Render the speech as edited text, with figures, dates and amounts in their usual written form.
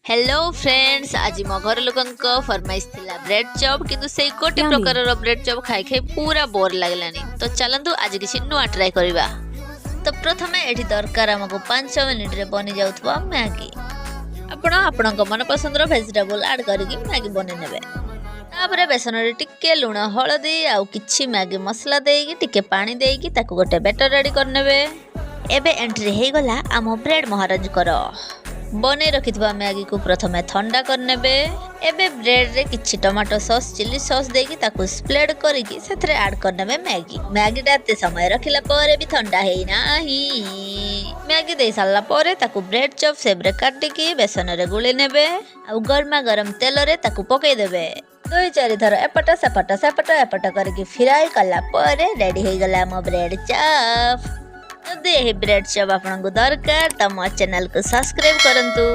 Hello friends, ଆଜି ମୋ ଘର ଲୋକଙ୍କ ଫରମାଇଶ ଥିଲା ବ୍ରେଡ୍ ଚପ୍। କିନ୍ତୁ ସେଇ ଗୋଟେ Yummy. ପ୍ରକାରର ବ୍ରେଡ୍ ଚପ୍ ଖାଇ ଖାଇ ପୁରା ବୋର୍ ଲାଗିଲାଣି। ତ ଚାଲନ୍ତୁ, ଆଜି କିଛି ନୂଆ ଟ୍ରାଏ କରିବା। ତ ପ୍ରଥମେ ଏଠି ଦରକାର ଆମକୁ 5 ମିନିଟ୍ରେ ବନି ଯାଉଥିବା ମ୍ୟାଗି। ଆପଣ ଆପଣଙ୍କ ମନପସନ୍ଦର ଭେଜିଟେବୁଲ୍ ଆଡ଼୍ କରିକି ମ୍ୟାଗି ବନେଇ ନେବେ। ତାପରେ ବେସନରେ ଟିକେ ଲୁଣ, ହଳଦୀ ଆଉ କିଛି ମ୍ୟାଗି ମସଲା ଦେଇକି, ଟିକେ ପାଣି ଦେଇକି ତାକୁ ଗୋଟେ ବେଟର ରେଡ଼ି କରିନେବେ। ଏବେ ଏଣ୍ଟ୍ରି ହେଇଗଲା ଆମ ବ୍ରେଡ୍ ମହାରାଜଙ୍କର। ବନେଇ ରଖିଥିବା ମ୍ୟାଗିକୁ ପ୍ରଥମେ ଥଣ୍ଡା କରିନେବେ। ଏବେ ବ୍ରେଡ୍ରେ କିଛି ଟମାଟୋ ସସ୍, ଚିଲି ସସ୍ ଦେଇକି ତାକୁ ସ୍ପ୍ରେଡ୍ କରିକି ସେଥିରେ ଆଡ଼୍ କରିନେବେ ମ୍ୟାଗି। ମ୍ୟାଗିଟା ଏତେ ସମୟ ରଖିଲା ପରେ ବି ଥଣ୍ଡା ହେଇନାହିଁ। ମ୍ୟାଗି ଦେଇ ସାରିଲା ପରେ ତାକୁ ବ୍ରେଡ୍ ଚପ୍ ସେପ୍ରେ କାଟିକି ବେସନରେ ଗୋଳେଇ ନେବେ ଆଉ ଗରମା ଗରମ ତେଲରେ ତାକୁ ପକେଇଦେବେ। ଦୁଇ ଚାରି ଥର ଏପଟ ସେପଟ, ସେପଟ ଏପଟ କରିକି ଫ୍ରାଏ କଲା ପରେ ରେଡ଼ି ହେଇଗଲା ଆମ ବ୍ରେଡ୍ ଚପ୍। ଯଦି ଏହି ବ୍ରେଡ୍ ଚପ୍ ଆପଣଙ୍କୁ ଦରକାର, ତ ମୋ ଚ୍ୟାନେଲକୁ ସବସ୍କ୍ରାଇବ୍ କରନ୍ତୁ।